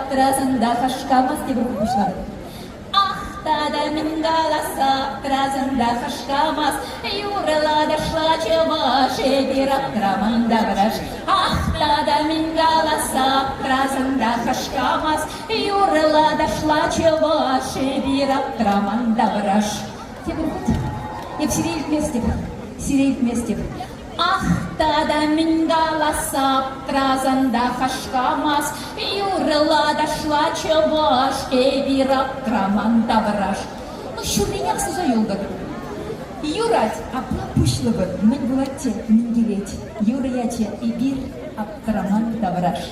Аптӑрасан та хашкамас тепӗр хут пуҫлатӑп. Ах, тата мӗн каласса аптӑрасан та хашкамас, юрӑла ташла чӑваш, эпир аптӑраман тавраш. Ах, тата мӗн каласса аптӑрасан та хашкамас, юрӑла ташла чӑваш, эпир аптӑраман тавраш. Тепӗр хут эп сире илтместӗп, сире илтместӗп. Ах, тата мӗн каласса аптрасан та хашкамас, юрӑла ташла чӑваш, эпир аптраман тавраш. Ну, ҫуррине астуса юлтӑр. Юрать, апла пуҫлӑпӑр, мӗн пулать те мӗн килет. Юрӑ ячӗ эпир аптраман тавраш.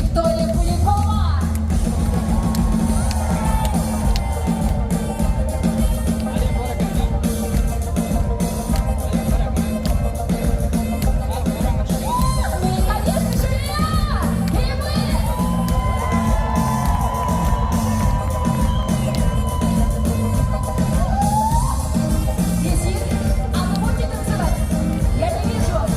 Виктория Куликова! Ну и, конечно же, я! И мы! Визит, а вы будете танцевать? Я не вижу вас.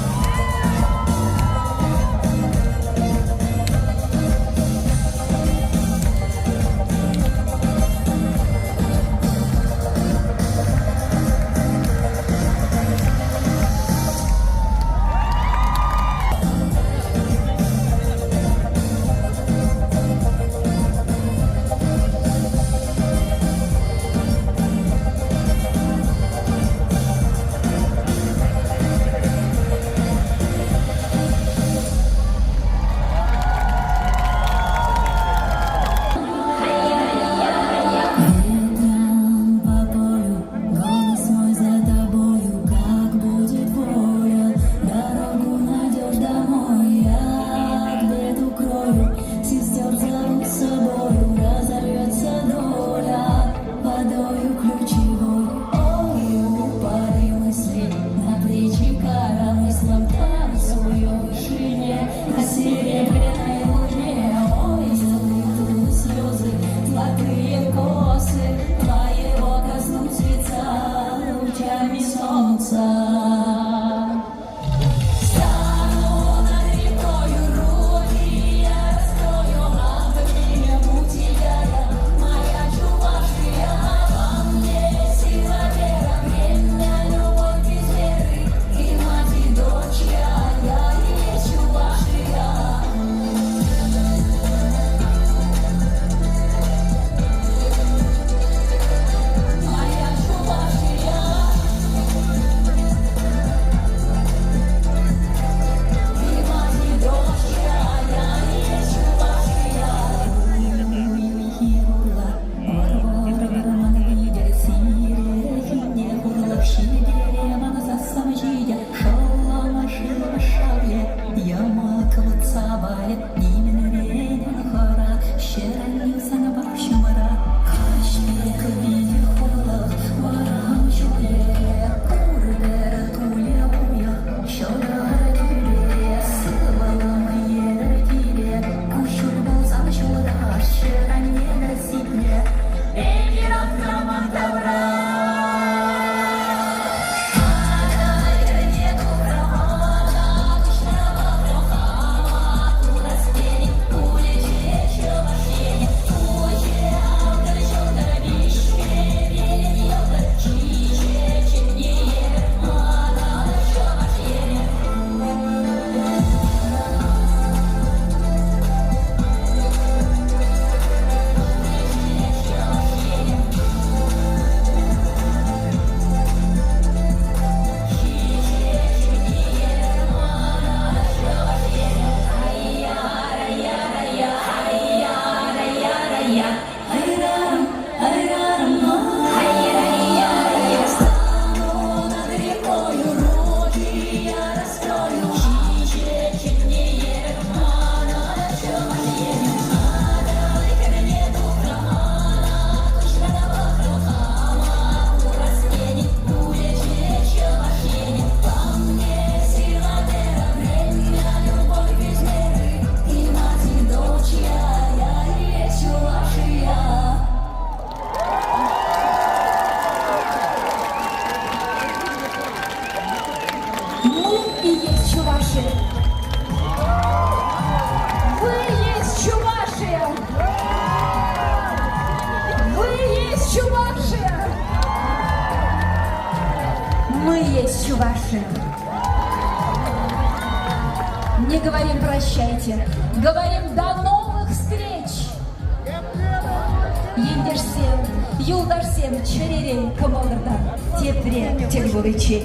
Ветром по полю, голос мой за тобою, как будет воля, дорогу найдешь домой, я ответ укрою, сестер зову с собою, разорвется доля, водою ключевой, ой, упали мысли на плечи коромыслом, танцую в вышине на серебряной луне, ой, золотые слезы, золотые косы, твоего коснусь лица лучами солнца. Стану над рекою, руки я раскрою, обниму тебя я, моя Чувашия. Во мне сила, вера, время, любовь без меры, и мать, и дочь я, я и есть Чувашия. Моя Чувашия. И мать, и дочь я, я и есть Чувашия. Стану над рекою, руки я раскрою, и мать, и дочь я, я и есть Чувашия. Мы и есть Чувашия. Вы есть Чувашия. Вы есть Чувашия. Мы есть Чувашия. Не говорим прощайте, говорим до новых встреч. Ентешсем, юлташсем, чӗререн, кӑмӑлӑртан тепре тӗл пуличчен.